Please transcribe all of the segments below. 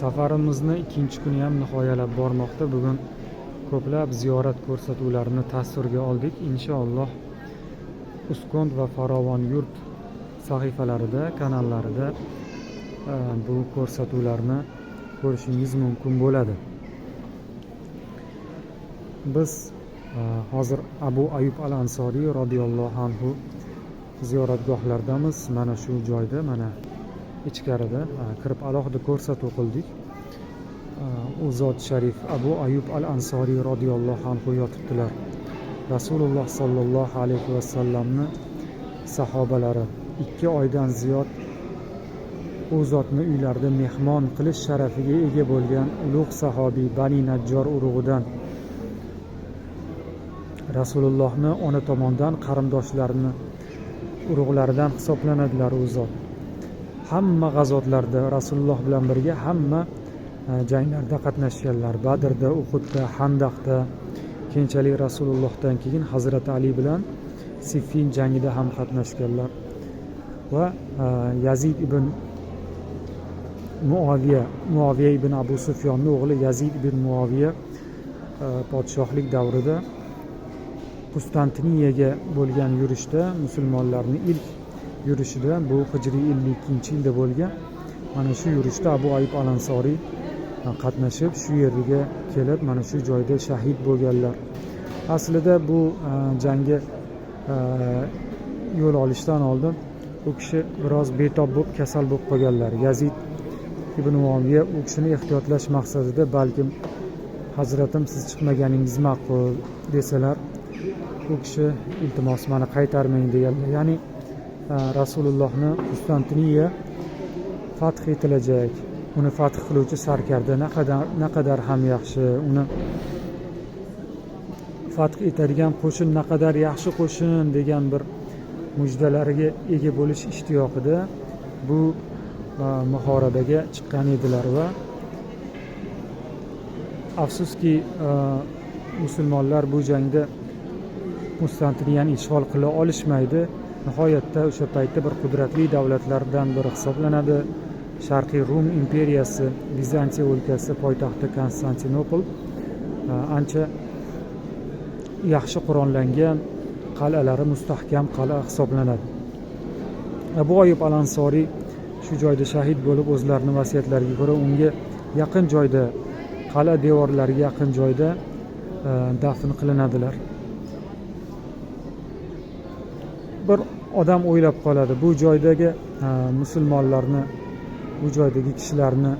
Safarimizni ikkinchi kuni ham nihoyalab bormoqda. Bugun ko'plab ziyorat ko'rsatuvlarini tasvirga oldik. Inshaalloh Uzcond va Farovon yurt sahifalarida, kanallarida bu ko'rsatuvlarni ko'rishingiz mumkin bo'ladi. Biz hozir Abu Ayub al Ansoriy roziyallohu anhu ziyoratgohlaridamiz. Mana shu joyda, mana ichkarida kirib alohida ko'rsatuv qildik. U zot sharif Abu Ayub al Ansoriy roziyallohu anhu yotibdilar. Rasululloh sollallohu alayhi vasallamni sahobalari 2 oydan ziyod u zotni uylarida mehmon qilish sharafiga ega bo'lgan ulug' sahobiy, Bani Najjor urug'idan, Rasulullohni ona tomondan qarindoshlarini urug'laridan hisoblanadilar. U zot hamma g'azotlarda Rasululloh bilan birga hamma janglarda qatnashganlar: Badrda, Uhudda, Handaqda, keyinchalik Rasulullohdan keyin Hazrati Ali bilan Siffin jangida ham qatnashganlar va Yazid ibn Muoviya, Muoviya ibn Abu Sufyonni o'g'li Yazid ibn Muoviya podshohlik davrida Qustantiniyaga bo'lgan yurishda, musulmonlarni ilk yurishida, bu hijriy 52-yilda bo'lgan, mana shu yurishda Abu Ayub al Ansoriy qatnashib, shu yerga kelib, mana shu joyda shahid bo'lganlar. Aslida bu jangga yo'l olishdan oldin u kishi biroz betob bo'lib, kasal bo'lib qolganlar. Yazid ibn Muoviya u kishini ehtiyotlash maqsadida, balkim "Hazratim, siz chiqmaganingiz ma'qul", desalar, u kishi "Iltimos, mani qaytarmang", deganlar. Ya'ni Rasulullohni Qustantiniya fath etilajak, uni fath qiluvchi sarkarda naqadar ham yaxshi, uni fath etadigan qo'shin naqadar yaxshi qo'shin degan bir mujdalariga ega bo'lish ishtiyoqida bu muhorabaga chiqqan edilar. Va afsuski, musulmonlar bu jangda Qustantiniyani ishg'ol qila olishmaydi. Nihoyatda o'sha paytda bir qudratli davlatlardan biri hisoblanadi Sharqiy Rum imperiyasi, Vizantiya o'lkasi, poytaxti Konstantinopol, ancha yaxshi qurollangan, qal'alari mustahkam qal'a hisoblanadi. Abu Ayub al Ansoriy shu joyda shahid bo'lib, o'zlarini vasiyatlariga ko'ra unga yaqin joyda, qal'a devorlariga yaqin joyda dafn qilinadilar. Bir odam o'ylab qoladi, bu joydagi musulmonlarni, bu joydagi kishilarni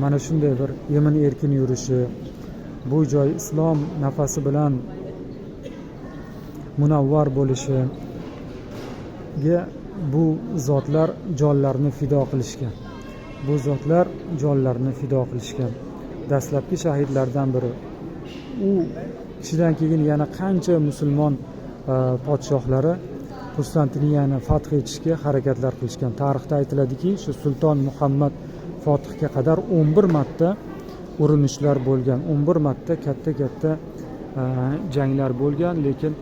mana shunday bir emin erkin yurishi, bu joy islom nafasi bilan munavvar bo'lishiga bu zotlar jonlarini fido qilishgan. Bu zotlar jonlarini fido qilishgan. Dastlabki shahidlardan biri. U kishidan keyin yana qancha musulmon podshohlari Qustantiniyani fath etishga harakatlar qilishgan. Tarixda aytiladiki, shu Sulton Muhammad Fotihga qadar 11 marta urinishlar bo'lgan, 11 marta katta katta janglar bo'lgan, lekin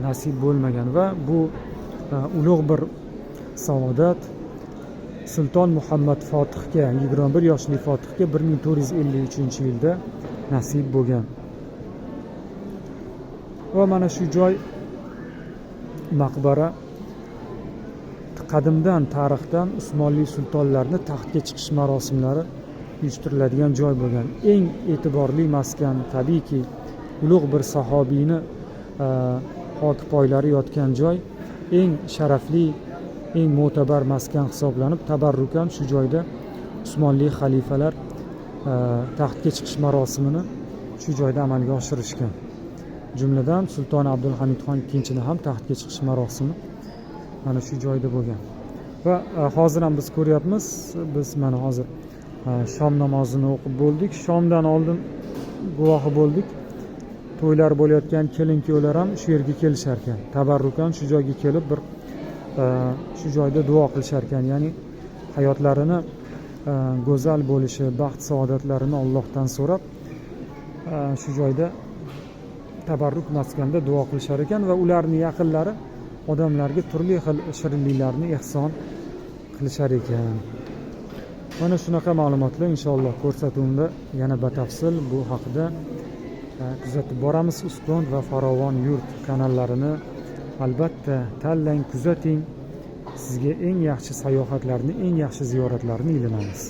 nasib bo'lmagan. Va bu ulug' bir saodat Sulton Muhammad Fotihga, 21 yoshli Fotihga 1453-yilda nasib bo'lgan. Va mana shu joy, maqbara qadimdan, tarixdan Usmonli sultonlarni taxtga chiqish marosimlari uyushtiriladigan joy bo'lgan. Eng e'tiborli maskan, tabiiyki, ulug' bir sahobiyni xokipoylari yotgan joy eng sharafli, eng mo'tabar maskan hisoblanib, tabarrukan shu joyda Usmonli xalifalar taxtga chiqish marosimini shu joyda amalga oshirishgan. Jumladan, Sulton Abdulhamidxon ikkinchini ham taxtga chiqish marosimi mana shu joyda bo'lgan. Va hozir ham biz ko'ryapmiz, biz mana hozir shom namozini o'qib bo'ldik. Shomdan oldin guvohi bo'ldik, to'ylar bo'layotgan kelin kuyovlar ham shu yerga kelishar ekan, tabarrukan shu joyga kelib, bir shu joyda duo qilishar ekan. Ya'ni hayotlarini go'zal bo'lishi, baxt saodatlarini Allohdan so'rab, shu joyda tabarruk maskanda duo qilishar ekan va ularni yaqinlari odamlarga turli xil shirinliklarni ehson qilishar ekan. Mana shunaqa ma'lumotlar. Inshaalloh, ko'rsatuvimda yana batafsil bu haqida kuzatib boramiz. Uzcond va Farovon yurt kanallarini albatta tanlang, kuzating. Sizga eng yaxshi sayohatlarni, eng yaxshi ziyoratlarni ilinamiz.